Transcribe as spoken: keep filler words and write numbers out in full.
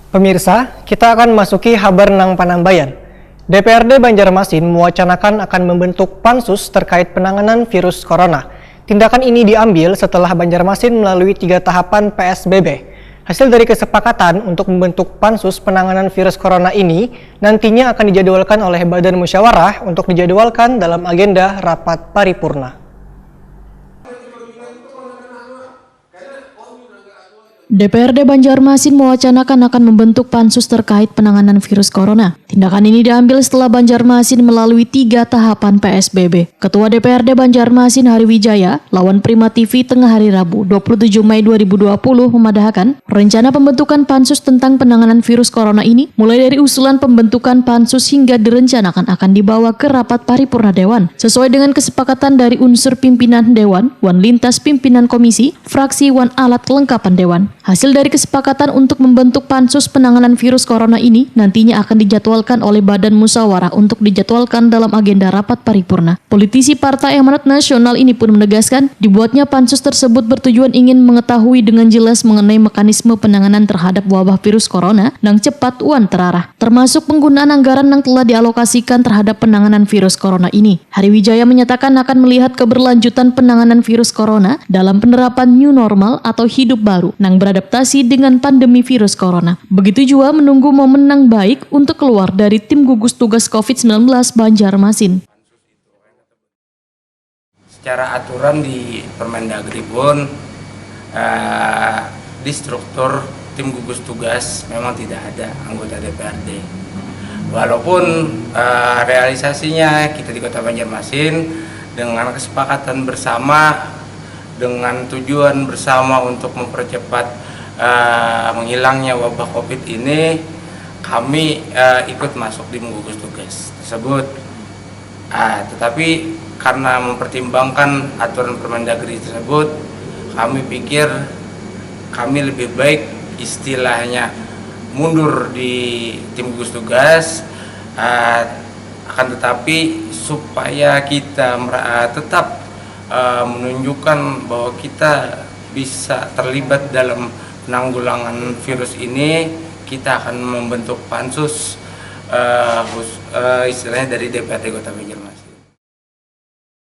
Pemirsa, kita akan masuki habar nang panambayan. D P R D Banjarmasin mewacanakan akan membentuk pansus terkait penanganan virus corona. Tindakan ini diambil setelah Banjarmasin melalui tiga tahapan P S B B. Hasil dari kesepakatan untuk membentuk pansus penanganan virus corona ini nantinya akan dijadwalkan oleh Badan Musyawarah untuk dijadwalkan dalam agenda rapat paripurna. D P R D Banjarmasin mewacanakan akan membentuk pansus terkait penanganan virus corona. Tindakan ini diambil setelah Banjarmasin melalui tiga tahapan P S B B. Ketua D P R D Banjarmasin Hari Wijaya lawan Prima T V tengah hari Rabu, dua puluh tujuh Mei dua ribu dua puluh, memadahakan rencana pembentukan pansus tentang penanganan virus corona ini mulai dari usulan pembentukan pansus hingga direncanakan akan dibawa ke rapat paripurna Dewan sesuai dengan kesepakatan dari unsur pimpinan Dewan, wan lintas pimpinan komisi, fraksi, wan alat kelengkapan Dewan. Hasil dari kesepakatan untuk membentuk pansus penanganan virus corona ini nantinya akan dijadwalkan oleh Badan Musyawarah untuk dijadwalkan dalam agenda rapat paripurna. Politisi Partai Amanat Nasional ini pun menegaskan, dibuatnya pansus tersebut bertujuan ingin mengetahui dengan jelas mengenai mekanisme penanganan terhadap wabah virus corona nang cepat wan terarah, termasuk penggunaan anggaran yang telah dialokasikan terhadap penanganan virus corona ini. Hari Wijaya menyatakan akan melihat keberlanjutan penanganan virus corona dalam penerapan new normal atau hidup baru nang beradaptasi dengan pandemi virus corona. Begitu juga menunggu momen yang baik untuk keluar dari tim gugus tugas covid sembilan belas Banjarmasin. Secara aturan di Permendagri pun, eh, di struktur tim gugus tugas memang tidak ada anggota D P R D. Walaupun, eh, realisasinya kita di Kota Banjarmasin dengan kesepakatan bersama, dengan tujuan bersama untuk mempercepat, eh, menghilangnya wabah covid ini, kami, eh, ikut masuk di gugus tugas tersebut. Ah, tetapi karena mempertimbangkan aturan Permendagri tersebut, kami pikir kami lebih baik istilahnya mundur di tim gugus tugas. Ah, akan tetapi supaya kita mera- ah, tetap, ah, menunjukkan bahwa kita bisa terlibat dalam penanggulangan virus ini, kita akan membentuk pansus, eh, khusus, eh, istilahnya dari D P R D Kota Banjarmasin.